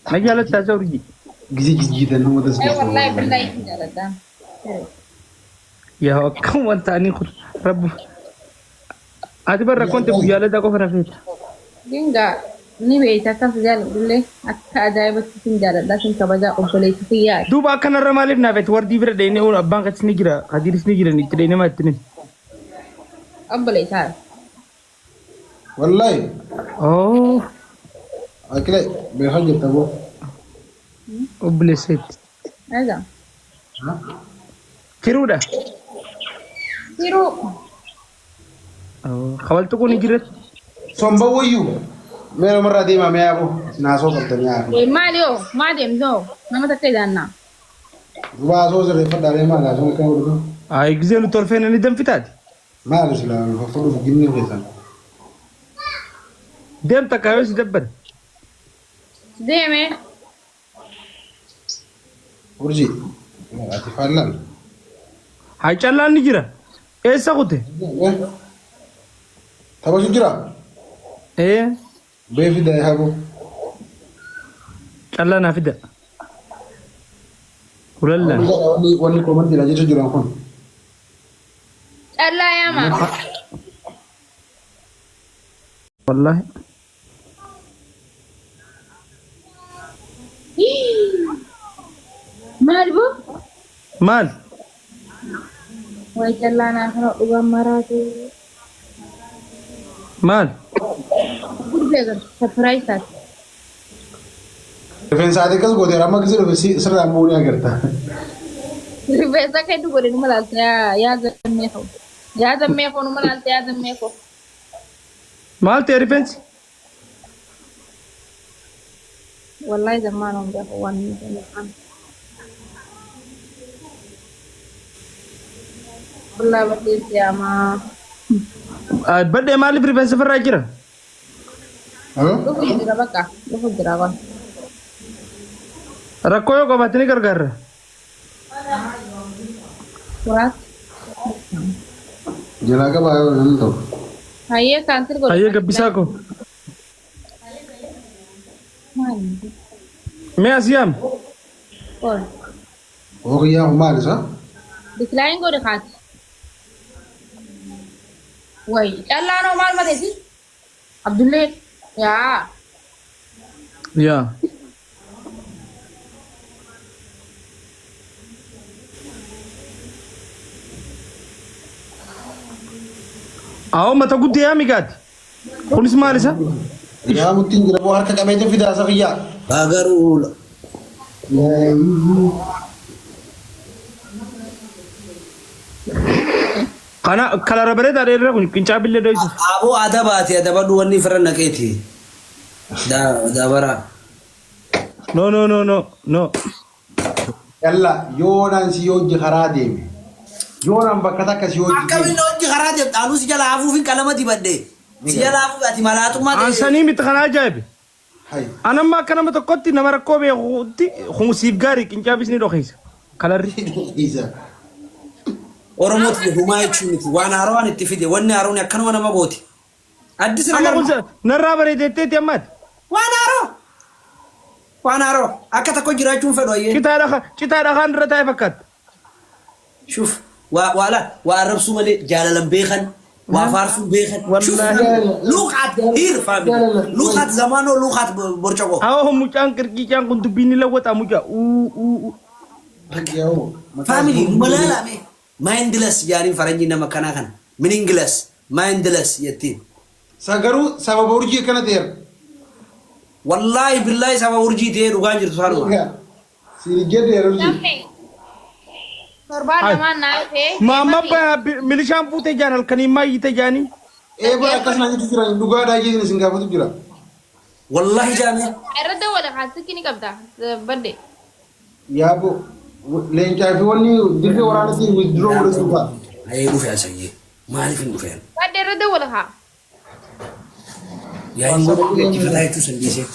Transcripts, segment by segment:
Na jaalattaa isa urjii. Gisee jijjiitan nama Ee tasgabbaa'u. wallaahi billaahi sin jaaladha. Yaa akkam wanta ani kun rabbu. Ati barra konte guyyaa lataa qofa na feeta. Dingaa ni beeyta akkas jaaladhullee akka ajaa'ibatti sin jaaladha sin kabajaa obboleessi kiyyaa. Duuba akkanarra maaliif naa feeti wardii bira dheeyne oolu abbaan keetis ni jira kadiiris ni jiran itti dheeyne maa itti nin. Obboleessaa. Wallahi. Oh Akile beekaa jirta boo. obboleesseetti. Egaa. Tiruudha. Tiruu. Kabaltu kun hin jirretti. Somba wayyuu. Mee namarraa deemaa mee yaaboo. Naasoo qabdanii haa. Wai maali hoo? Maa deemtoo? Nama takka idaannaa. Duuba haasoo sirreeffadhaa mee maal haasoo akkana godhatu. Ayi gisee nu tolfeen ni danfitaati. Maal silaa faffadhuuf ginni keessan. Deemta kaayoo si dabbare. Deeme. Urjii. Ati faallaan. Haa callaan ni jira. Eessa kute? Taphachuu jira. Ee Bee fida yaaboo. callaa naa fida. Hulallaan. Wanni wanni koomantiidha jecha jiran kun. Callaa yaama. Wallaahi. Maal boo? Maal? Way callaa naa kana dhugaan maraate. Maal? Gurbee gar surprise taate. Rifeensa ati akkas gooteera amma gisee dhufe sirraa immoo ni agarta. Rifeensa akka hedduu godhe numa laalta yaa yaa zammee koo. Yaa zammee koo numa laalta yaa zammee koo. Maal ta'e rifeensi? Wallahi zammaan on beeku waan inni ta'e. Wallahi baddeessi yaamaa. Badhee maaliif rifeensa firraa jira? Dhufu jira bakka dhufu jira kun. Rakkoo yoo qabaatte ni gargaarra. Kuraat. Jalaa qabaa yoo namni ta'u. Hayyee kaansil godhe. Hayyee gabbisaa koo. Maali? Mee as yaam. Ol. Hoo kiyyaa kun maal isa? Decline godhe kaati. Way callaan hoo maal mateeti? Abdullee yaa. Yaa. Awoo mata guddee yaa migaati. Kunis maal isa? Yaa muttiin jira boo harka qabeetiin fidaa isa kiyyaa. Bagaruu Kana kalara bareedaa dheerina kun qincaa billee dhoysuuf. Aboo adabaati adabadhu wanni firra naqeeti. Dabara. No no no no no. Yalla yoonaan si hojji karaa deeme. Yoonaan bakka takka si hojji Akkamiin deeme. hojii karaa deemta anuu si jala hafuufin qalama dibadhe. Si jala hafuuf ati malaaxummaa ta'e. Ansanii miti kana ajaa'ibe. Hay. Anamma akka nama tokkotti nama rakkoo beekutti kun siif gaarii qincaabis ni dhokeessa. Kalarri. Isa. Oromooti humaa jechuun miti waan haaraan itti fide wanni haaroon akkanuma nama gooti. Addis Amma nagar kun narraa bareedeetteeti ammaati. waan haaroo waan haaroo akka tokko jiraachuun fedhu ayyee. Citaa dhakaa citaa dhakaan irra taa'e fakkaata. Shuf waa waa laal waa arrabsuu malee jaalalan beekan waa faarsuu beekan. Shuf Wallaahi. look at here family look at zamano look at borcoqo. Awoo mucaan qirqiicaan kun dubbiin ni lawwaxa mucaa. Uu uu uu. Family malaalame mindless jaaniin faranjii nama kanaa kana meaningless mindless jettiin. Sa garuu sababa urjii akkana ta'eera. Wallaahi billaahi saba urjii ta'ee dhugaan jirtu saanuma. Siin jedheera urjii. Namni torbaan lamaan naa dhufee. Maamma milishaan fuutee jaan halkanii maayyite jaanii. Ee bara akkas naan jettu jira dhugaadhaa jeetiin isin gaafatu jira. Wallaahi jaamee. Irra dawwala kaasiki ni qabda badde. Yaabo leencaa fi wanni dirree waraanatiin withdraw godhachuu fa'a. Ayee dhufe asayyee maaliif hin dhufeen? Badde irra dawwala kaa. Yaa hin godhu gachifataa jechuu san dhiisee.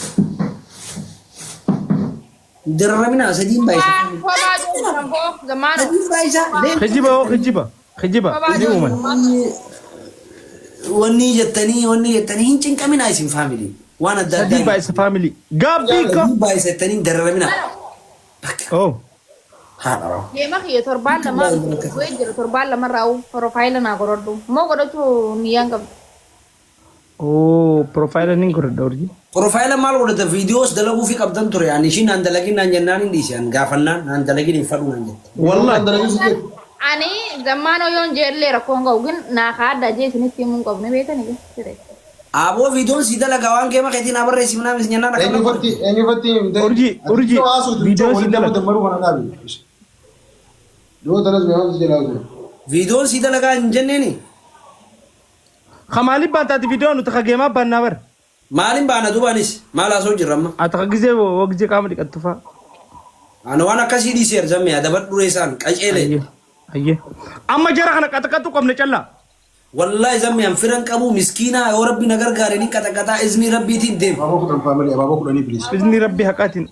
Dararamina sadiin baay'isa. Kophaa jiru koo zamaano. Sadiin baay'isa. Kijiba hoo kijiba kijiba Kophaa ni uuman. Wanni jettanii wanni jettanii hin cinqaminaa isin faamilii. Waan adda Sadii addaa. baay'isa family. Gaabbii ko. Sadii baay'isa jettanii hin dararamina. Oh. Haadha. Deema kiyya torbaan lama bu'ee jira torbaan lamarraa profile naa godhadhu. Moo godhachuu niyyaan qabdu. Oh, profile ni godhadha urjii. Profile maal godhata viidiyoos dalaguu fi qabdan ture ani ishiin naan dalagin naan jennaan hin dhiise an gaafannaan naan dalagin hin fadhu naan jette. Wallahi. Ani zammaanoo yoon jeellee rakkoon qabu gin naa kaadda jee isinitti himuu hin qabne beekani jire. Aboo viidiyoon si dalagaa waan keema keetiin naa barreessi minaa mis jennaan akkana. Eenyufatti eenyufatti himte? Urjii, urjii, viidiyoo si dalaga. Dammaruu kana dhaabi. Yoo tanas beekamsi jalaa osoo. Viidiyoon si dalagaa hin jenneeni. Kamaaliif baantaati viidiyoo nuti kageemaa baannaa bara. Maaliin baana duubaanis maal haasoo jirra amma. Ati ka gizee qaama dhiqattu fa'a. Ana waan akkasii dhiiseera zammee adabadhu reessaan qaceele. Ayyee. Ayyee. Amma jara kana qaxaqaxuu qabne callaa. Wallahi zammee an firan qabu miskiinaa yoo rabbi na gargaare ni qaxaqaxaa iznii rabbiitiin deema. Abaaboo 10 family abaaboo 10 please. Izni rabbi haqaatiin.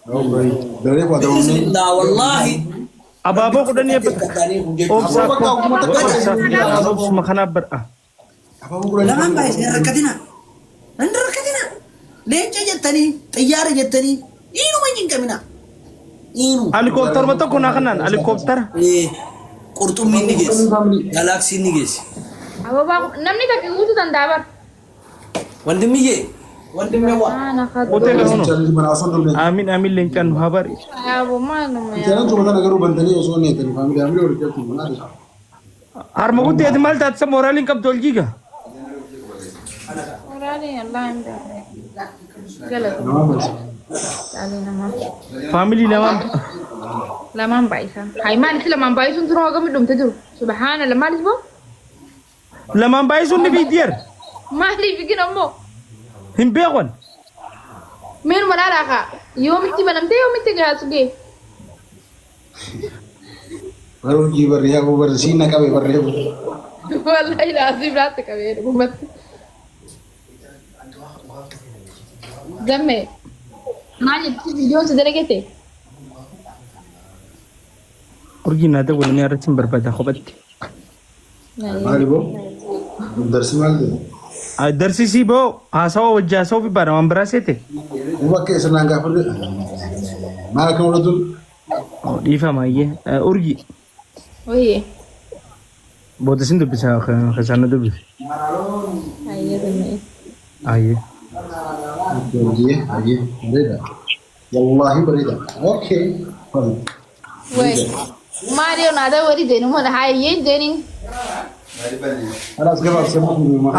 Abaaboo 10. Daree koo adabamnee. Bismillah wallahi. Abaaboo 10 eebbata. Obsaa Abaaboo bakka uummata obsaa obsuma kanaaf badha. Abaaboo 10. Lamaan baay'ee hin rakkatina. Hin rakkatina. Leenca jettanii xiyyaara jettanii dhiinuma hin cinqamina. Dhiinu. Helikoophteruma tokko naa kanaan helikoophitera. Qurxummiin ni geessi. Galaaksiin ni geessi. Ababaa namni takka guutuu danda'a bar. Wandimmiyyee. Wandimmeewwa. Maana Qotee kadhu. kan Challenge mana osoo hin dhumne. Amiin amiin leencaan nu haa bari. Yaaboo maaluma yaa. Challenge kana garuu bantanii osoo hin eegan family family walitti qabdu mana adda. Harma guddeeti maal taate sa mooraaliin qabdu ol jiiga. Moraaliin Allah hin beeku. Galata. Nama barsiisa. Caalii namaa. Family lamaan. Lamaan baay'isan. Hayi maalis lamaan baay'isuun turuu hagam dhumte jiru. Subhaanallah maalis boo? Lamaan baay'isuun ni fiidiyeer. Maaliif gin ammoo? Hin beekon. Meenuma laalaa kaa. Yoomitti banamtee yoomitti gaasu gee? Baruu hojii barree haa barsiin na qabe barree. Wallahi laazim laatti qabee dhugumatti. Gamme maal jetti viidiyoon si dalagete? Urjiin naa dawwalamee irratti hin barbaada kophatti. Maali boo? Darsi maal ta'e? Darsisii boo haasawa wajji haasawuu fi baadha waan biraa seete. Bakka isa naan gaafadhu. Maal akka mul'atu? Dhiifama ayyee. Urjii Oye. booda sin dubbisa keessaan na dubbise. Ayyee gamme. Ayyee. Ayyee ayyee bareeda. Wallaahi bareeda. Okay. Wai. Mario naa dawwali jeenu mana hayyee jeeniin. Anas gabaabsee mukkuu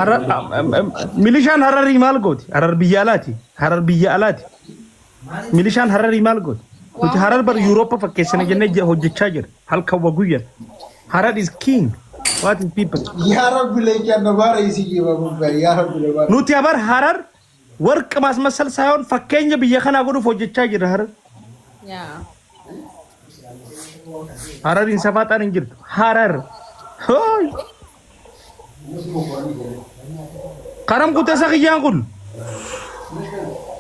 Milishaan Hararii maal gooti? Harar biyya alaati. Harar biyya alaati. Milishaan Hararii maal gooti? Nuti Harar bar Yuurooppaa fakkeessina jennee hojjechaa jira. Halkan wa guyyan. Harar is king. What is people? Yaa Rabbi leencaan na baara isii jeeba gubbaa yaa Rabbi na baara. Nuti habar Harar ወርቅ ማስመሰል ሳይሆን fakkeenya biyya kanaa godhuuf hojjechaa jira Harar. Yaa. Harariin safaaxaan hin jirtu. Harar. Hooy. Karam kutasa kiyyaan kun.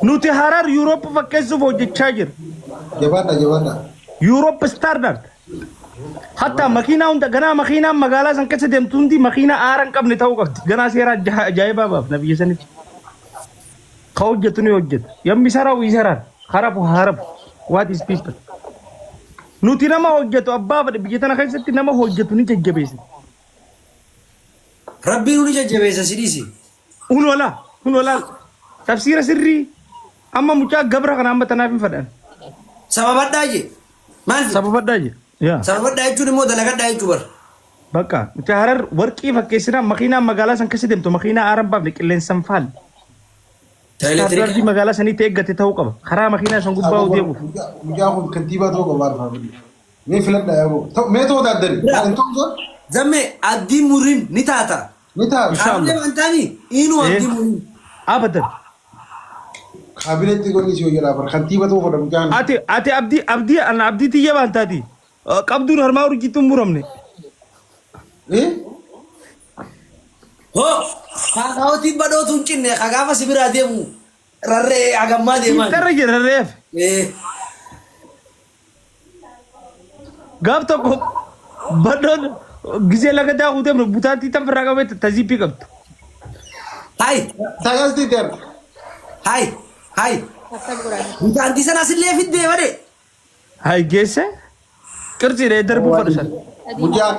Nuti Harar Yuuroop fakkeessuuf hojjechaa jira. Jabaadha jabaadha. Yuuroop standard. Hatta makiinaa hunda ganaa makiinaan magaalaa san keessa deemtu hundi makiinaa aara hin qabne ta'uu qabdi. Ganaa seera ajaa'ibaa baafna biyya sanitti. Ka hojjetu ni hojjeta. የሚሰራው ይሰራል። ሀረፉ ሀረፉ what is people. Nuti nama hojjetu abbaa fedhe biyya tana keessatti nama hojjetu ni jajjabeessina. Rabbiin ni jajjabeessa si dhiisi. Hun ola hun ola tafsiira sirrii amma mucaa gabra kana amma tanaaf hin fedhan. Sababadhaa je. Maal? Sababadhaa je. Yaa. Sababadhaa jechuun immoo dalagadhaa jechuu bara. Bakka nuti Harar warqii fakkeessinaa makiinaa magaalaa san keessa deemtu makiinaa aara hin baafne qilleensa hin faalle. Standardii magaalaa saniitti eeggate ta'uu qaba. Karaa makiinaa san gubbaa deemuuf. Mucaa kun kantiibaa ta'uu qaba arfaa. Mee filadhaa yaa boo. Mee ta'uu daaddani. Hin ta'u sun Zamme abdii muriin ni taata. ni ta'a. Kaabilee wantaani inuu abdii muriin. Abadan. Kaabineetti gonni si hojjetaa bara kantiibaa ta'uu fedha mucaan. Ati abdii abdii ana abdii tiyya baantaati. Qabduun harmaa urjiitti hin muramne. Eh? Hoo kaakaawwatiin badhootu hin cinne kagaafa si biraa deemu rarree hagammaa deemaa. Fiixarra jira reef. Gaaf tokko badhoon gisee laga daakuu deemnu butaattii tan firraa qabee taziippii qabdu. Hai Tagastii ta'e. Hai hai. Tap tap godhaa. Bitaantii sana asillee fiddee bade. Hay geesse qirtsiidha darbuu fadhu san. Mucaa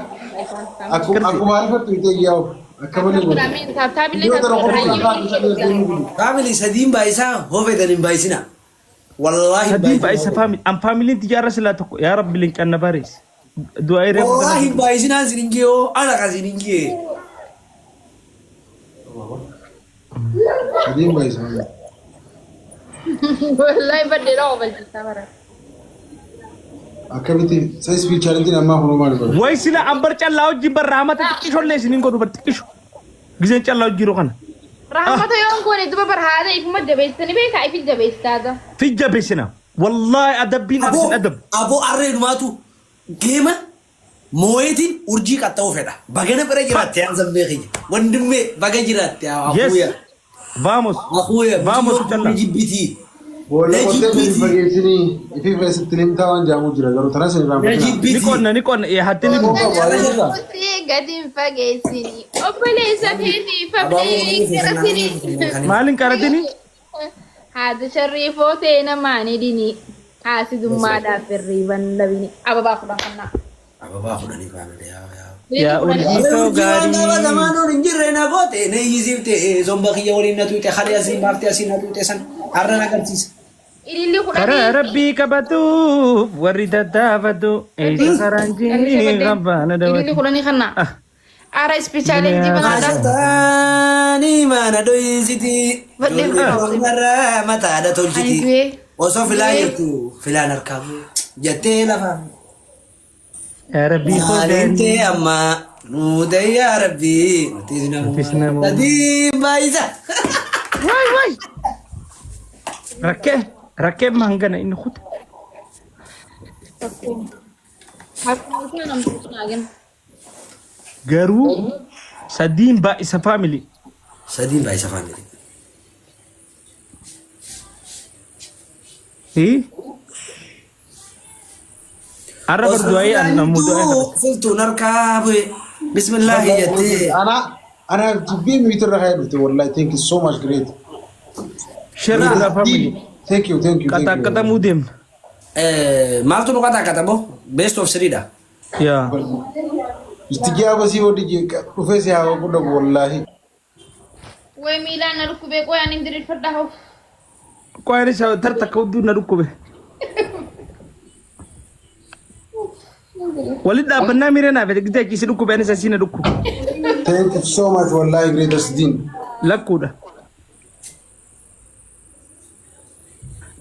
akkuma arifattu itee yaa'u akka malee godhu. Tap tap illee Yoo tap tana godhaa. qofa kan taatu deemuu gudu. Family sadiin baayisaa hoo feetan hin baayisina. Wallaahi hin Sadiin baayisina. baay'isa family. An faamiliin tiyyaarra silaa tokko yaa rabbi lincaan na barees. Du'aa hiree Wallaahi hin baayisinaan sin hin jee ana kan sin hin jee. Sadiin baay'isa. Wallahi baddeedha obalchiisaa bara. Akkamitti sa speed challenge ammaa kunoo maal godhu? Way sila an bar callaa hojii bar rahmata xiqqishollee isiniin godhu bar xiqqisho. Gizeen callaa hojii yeroo kana. Rahmata yoon goone duba bar haada ifuma jabeessanii beekaa ifi jabeessaada. Fi jabeessina. Wallaahi adabbiin Aboo isin adab. Aboo arreenumaatu geema mooyetiin urjii qaxxa'uu fedha. Bagana bira jiraatte yaa zammee kiyya. Wandimmee baga jiraatte yaa Yes. akuuya. Vamos. Akuuya Vamos mucayyoo callaa. na jibbitii. Boolla Na qottee gadi jibbitii. fageessinii ifii keessatti limtaa waan jaamu jira garuu tanas hin Ni irraanfatina. Na qonna jibbitii. ni qonna hattee ni Waa Gadi hin fageessini. Obboleessa keetii Abaaboo fabdii nama qaratini. Maaliin qaratini? Haati sharriifoo ta'e namaan hidhini. Haasidummaadhaaf hirriiban dhabini. Ababaa kudhan kannaa. Ababaa kudhanii family yaa yaa. Yaa urjii too Urjii waan gaafa gaarii. zamaanoon hin jirre na goote na iyyisiifte somba kiyya waliin na tuute halee asii baaftee asii na tuute san har'a na agarsiisa. Ililli Karaa kudhanii. rabbii qabatuuf warri tattaafatu eessa karaan jii qabbaana Ililli dawatu. kudhanii kannaa. Ara speed challenge banaadha. Maasataanii mana dhoysiti. Badhee Ijoollee mataadha Ani tolchiti. du'ee. Osoo filaa jirtu filaan harkaa jettee lafa. Yaa rabbii koo Maalintee gaarii. amma nuute yaa rabbii nutis Nutis namuma. namuma. Sadii baay'isa. Waay waay. Rakkee rakkee hangana inni kuta. Akkuma isaan namtichi naa kennu. Garuu sadiin baay'isa family. Sadiin baay'isa family. Hii? Arra bar du'aayii an namuu du'aayii kadhata. Filtuun harkaa bu'e. Bismillaahi jettee. Ana ana jibbee mute irra ka'ee dhufte wallahi thank you so much great. Share godhaa family. Thank you, thank you, thank you. Qaxaqqaxamuu deemna. Maaltu nu qaxaqqaxamo? Best of three dha. Yaa. Itti basii booddee dhufee si haa godhamu wallahi. Way miilaan na dhukkubee qoyaan hin diriirfadhaa hoof. Qoyaan isa tartakka hudduu na dhukkube. Walitti dhaabbannaa miira naaf gidee achi si dhukkube anis asii na dhukkube. Thank you so much wallahi greatest din. Lakkuudha.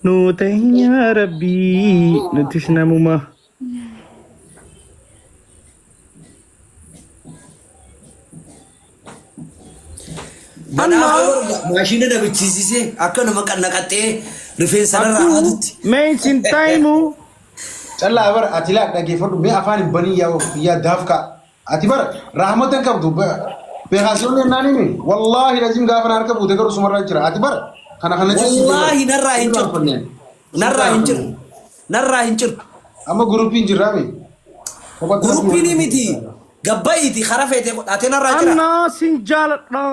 Nu ta'in rabbii nutis namuma. Maashina nabichisiisee akka nama naqaxxee rifeensa narraa haadutti. Meensin taayimu. Callaa bara ati laa dhaggeeffadhu mee afaan hin banii yaa yaa daafka. Ati bara rahmatan qabdu beekaasiyoon jennaan himi wallaahi lazim gaafa na harka buute garuu sumarra jira ati bara kana kana jechuun Wallaahi narraa hin jirtu. Narraa hin jirtu. Narraa hin jirtu. Amma gurupiin jirraami. Guruppiin miti. Gabba'iiti karaa feetee godhaatee narraa jira. Annaa sin jaaladha.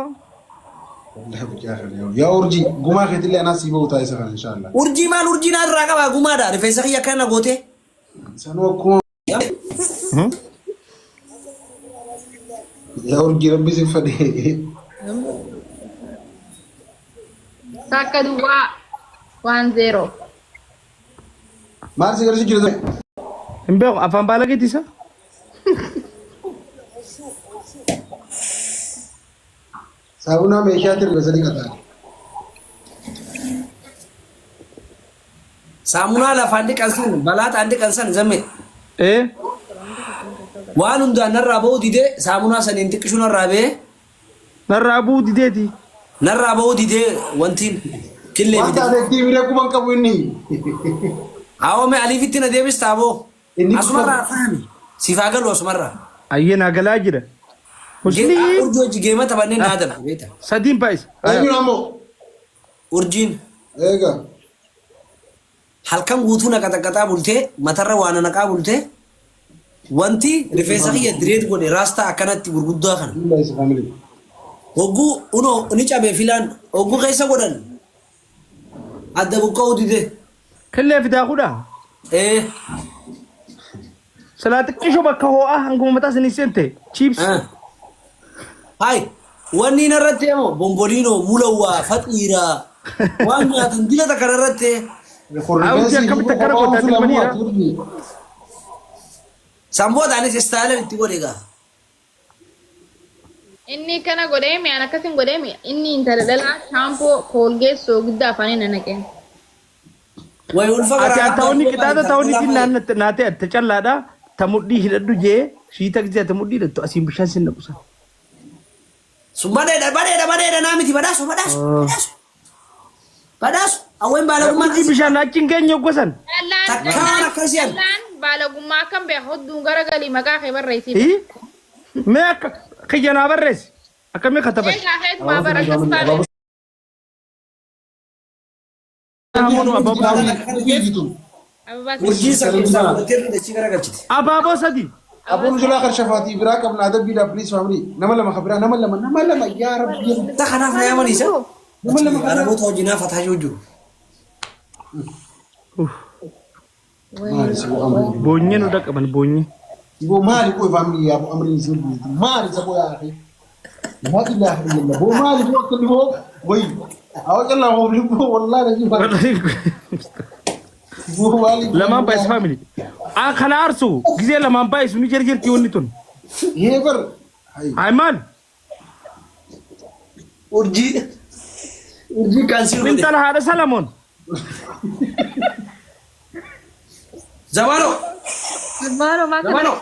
Yaa urjii gumaa keetillee anaa sii bahu taasisa kana inshaallah. Urjii maal urjii narraa qabaa gumaadha. Rifeensa kiyya akkana gootee. Sanuu akkuma yaa urjii rabbi si fadhee. Takka duwwaa 1-0. Maal si garsiisu jira? Hin beeku afaan baalageeti isa. Saabunaa meeshaa tirga sadii qataa. Saamunaa lafaan dhiqan san balaaxaan dhiqan san zamme. Ee. Waan hundaan narraa ba'uu didee saamunaa saniin xiqqishu narraa ba'ee. Narraa bu'uu dideeti. Narraa ba'uu didee wantiin killee Waan fide. taateetti bira quban qabu inni. Awoo mee aliifitti na deebista aboo. Inni Asumarraa fahami. Siif haa galu asumarraa. Ayyee naa galaa jira. Musliim. Urjii hojii geema taphannee naa adabde beekta. Sadiin baay'isa. Eenyuun ammoo? Urjiin Eega. halkan guutuu na qaxaqaxaa bultee matarra waan na naqaa bultee wanti rifeensa kiyya direet godhe raastaa akkanatti gurguddaa kana. Bismillah isa family. Hogguu unoo ni cabee filaan hogguu keessa godhan. Adda buqqa'uu dide. Killee fidaa kudha. Ee. Silaa xiqqishoo bakka ho'aa hanguma mataa isinii seente. Chips. Hai. Wanni narratti moo bomboliinoo mulawwaa faxiiraa waan nyaatan dila takka narratti. Awuti akkamitti akkana gootaa tilmaniira? Sanboota anis istaayilan itti godhe egaa. Inni kana godhee mi an akkasin godhee mi inni intala dhalaa shaampoo koolgeet soogidda afaanii na naqee. Wayi ulfa Ati garaa ta'uun qixaaxa ta'uun ittiin naatee ati callaadha. Ta mudhii hidhadhu jee shiita gisee ta mudhii hidhattu asiin bishaan sin naqusan. Sun badeedha badeedha badeedha naa miti badhaasu badhaasu badhaasu. Badhaasu hawween baalagummaa Urjii bishaan achi hin geenye gosan. Callaan Takkaan akkasii an. callaan baalagummaa akkam beeka hodduun garagalii maqaa kee barreessii. Mee akka kiyya naa barreessi. Akkamii kataban? Eegaa keetumaa bara akkas taate. Ababaa Urjii isa keessaa fudhatee dachii garagalchite. Abaaboo sadi. Abuun jalaa qarshafaatii biraa qabna adabbiidha please family. Nama lama ka biraa nama lama nama lama yaa rabbi. Ta kanaaf na yaamanii isa. Nama lama ka Araboota wajjin fataa jiru jiru. Maali si amri. Boonyee nu dhaqqaban boonyee. Iboo maali koo family yaa amri isin maali sa boo yaa akhi. La ilaha illallah. Boo maali boo akkalli boo wayi. Awa callaa hoo boo wallahi la jifa. Boo maali. Lamaan baay'is family. Kana aarsu gisee lamaan baay'isu ni jarjarti wanni tun. Hee bar. Hay. Ay maal? Urjii urjii kaansii godhe. Intala haadha Salamoon. Zamano Maalo maa kana. zamano.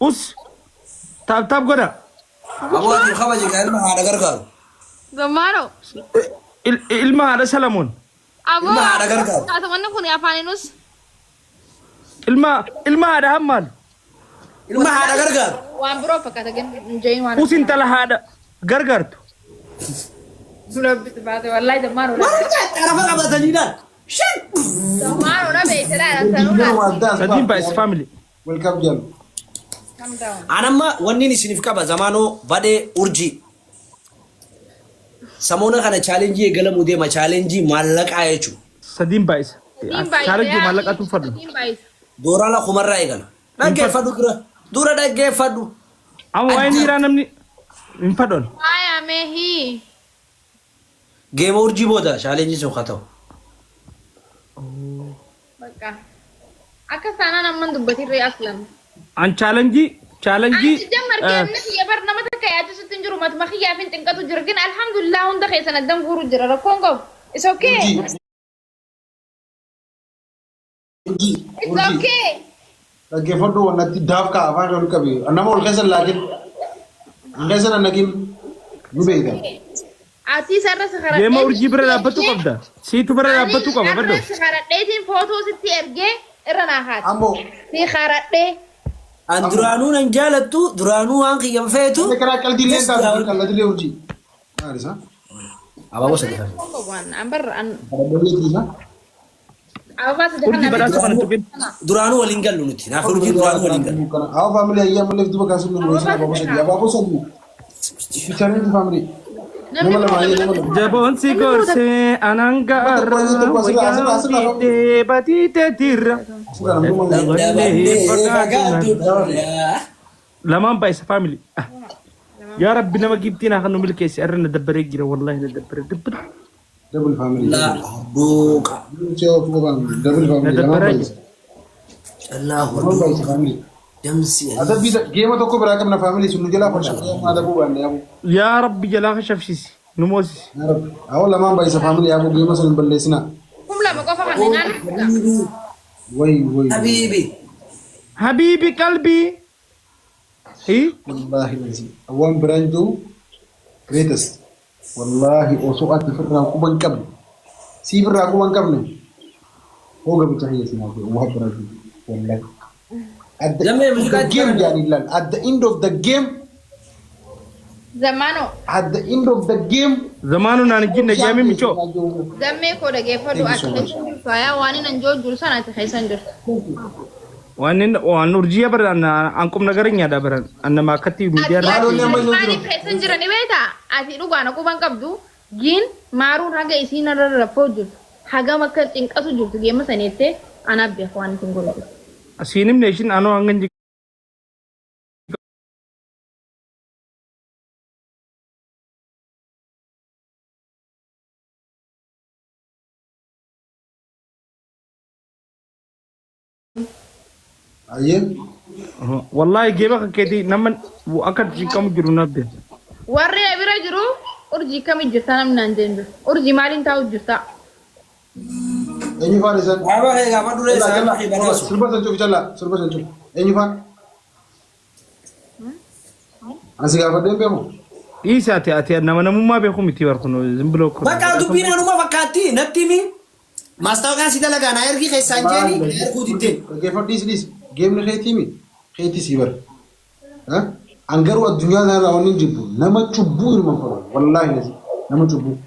Us. Taap taap godha. Aboo ati kabaje gaa ilma haadha gargaaru. Zammaano. Ilma haadha Salamoon. Aboo. Ilma haadha gargaaru. Kaatamanni kun afaaninus. Ilma haadha hammaal. Ilma haadha gargaaru. Waan biroo fakkaata gan hin jahin waan. Us intala haadha gargaartu. Rabbi baate wallahi zammaano. Xarafa qabatanii laal. Shan. Zammaano na beekte laala sanuu laala. Sadiin baay'is family. Welcome jal. Calm down. Anamma wanni isiniif qaba zamaanoo badhee urjii. Samoona kana chaalenjii eegalamuu deema chaalenjii maallaqaa jechuudha. Sadiin baay'isa. Sadiin baay'isa. Chaalenjii maallaqatu fadhu. Sadiin baay'isa. Doorala kumarraa eegala. Dhaggeeffadhu dura. Dura dhaggeeffadhu. Amma waa'ee niiraa namni hin fadhoon. Faaya meehii. Geema urjii booda chaalenjii sun haa ta'u. Bakka. Akka saanaan amman dubbatirree aslan. An chaalenjii chaalenjii. Anti jammar geemni kiyya bar nama takka yaachisutti hin jiru matuma kiyyaaf hin xinqatu jira gin alhamdulillah hunda keessan addan guuru jira rakkoon qabu. It's okay. Urjii. It's Urjii. okay. Dhaggeeffadhu wannatti daafka afaan ol qabi. Nama ol keessa laakin. An keessa nan naqin. Ni beekta. Ati isarra si karadhee. Geema urjii bira dhaabbatu qabda. Siitu bira dhaabbatu qaba baddo. Arra si karadheetiin footoo sitti ergee irra naa haati. Ammoo Si karadhee. An duraanuu nan jaalattu duraanuu waan kiyyan feetu. karaa qalbii illee taatu qalbii urjii. Maali isaa? Abaaboo sadi kan. Waan an barra an Qalbii isaa. ababaa sadi Urjii kana. badhaasa kana tuqin. Duraanuu waliin gallu nuti. Naaf urjii duraanuu waliin gallu. Hawa family ayyaa malee duba kaasuu nu mul'isa abaaboo sadii abaaboo sadii. Challenge family. Nama lama ayyaa nama lama. Jaboon si gorsee anan gaarra wayyaa fiidee batiitee tirra. Asirraa namni malee. Dadhabannee fagaattu dhabdaa. Lamaan baay'isa family. Yaa Rabbi nama gibxii naa kan nu milkeessi arra na dabbaree jira wallahi na dabbaree dabbara. Double family. Laa hordoqa. Double Na family. Lamaan dabbaraa baay'isa. jira. Callaa Lamaan hordoqa. baay'isa family. Damsi. Adabbii geema tokko biraa qabna family sun nu jalaa farshaa adabuu baanne yaabuu. Yaa Rabbi jalaa kashafsiisi nu moosisi. Yaa Rabbi. Hawa lamaan baay'isa family yaabuu geema sun hin balleessinaa. 2000 qofa kan naan. Way way. Habiibi. Habiibi qalbii. Hii? Wallaahi lazi. Waan biraan jiru greatest. Wallaahi osoo ati ofirraa quba hin qabne. Siif irraa quba hin qabne. Hoo gabicha hayya sinaa godhu waan biraan jiru. Wallaahi. At the Lammee end of the muuziqaa game jedhanii ilaal. At the end of the game. Zammaano At the end of the game. Zamaanu naan hin jinne jaamii michoo. zammee koo dhageeffadhu Thank you so ati much. keessa jirtu yaa waan inni anjoo jiru sana ati keessa hin jirtu. Waan inni waan urjii baran an qubna garinyaadha baran an nama akkatti miidiyaa Maal Ati wanni amma ati jiru? maaliif keessa hin jiran ni beektaa? Ati dhugaan quban qabdu giin maaruun haga isiin irra raffoo jirtu. Hagam akka cinqatu jirtu geema sana jettee anaaf beeka waan isin godhu jirtu. Siin himne ishiin anoo hanga hin Ayyee. Wallahi geeba kan keetii nama akka cinqamu jiru na beeka. Warri na bira jiru urjii kami jirta namni naan jeen jiru. Urjii maaliin taa'u jirta? Eenyu faan isaan? Saaba kee gaafadhu ree Callaa saaba callaa. kee badhaasu. Sirba san cufi callaa. Sirba san cufi. Eenyu faan? Ani si gaafadhee hin beeku. Dhiisi ati ati nama namummaa beeku miti bar kun zim biloo kun. Bakka dubbiin anuma fakkaatti natti himi. Maastaawoqaan si dalagaa naa ergii keessaan jeeni naa erguu diddee. Dhaggeeffadhu dhiisi dhiisi. Geemni keetii mi? Keetii sii bara. An garuu addunyaa kanarraa wanni hin jibbu nama cubbuu ilma hin fedhu. Wallaahi lazi nama cubbuu.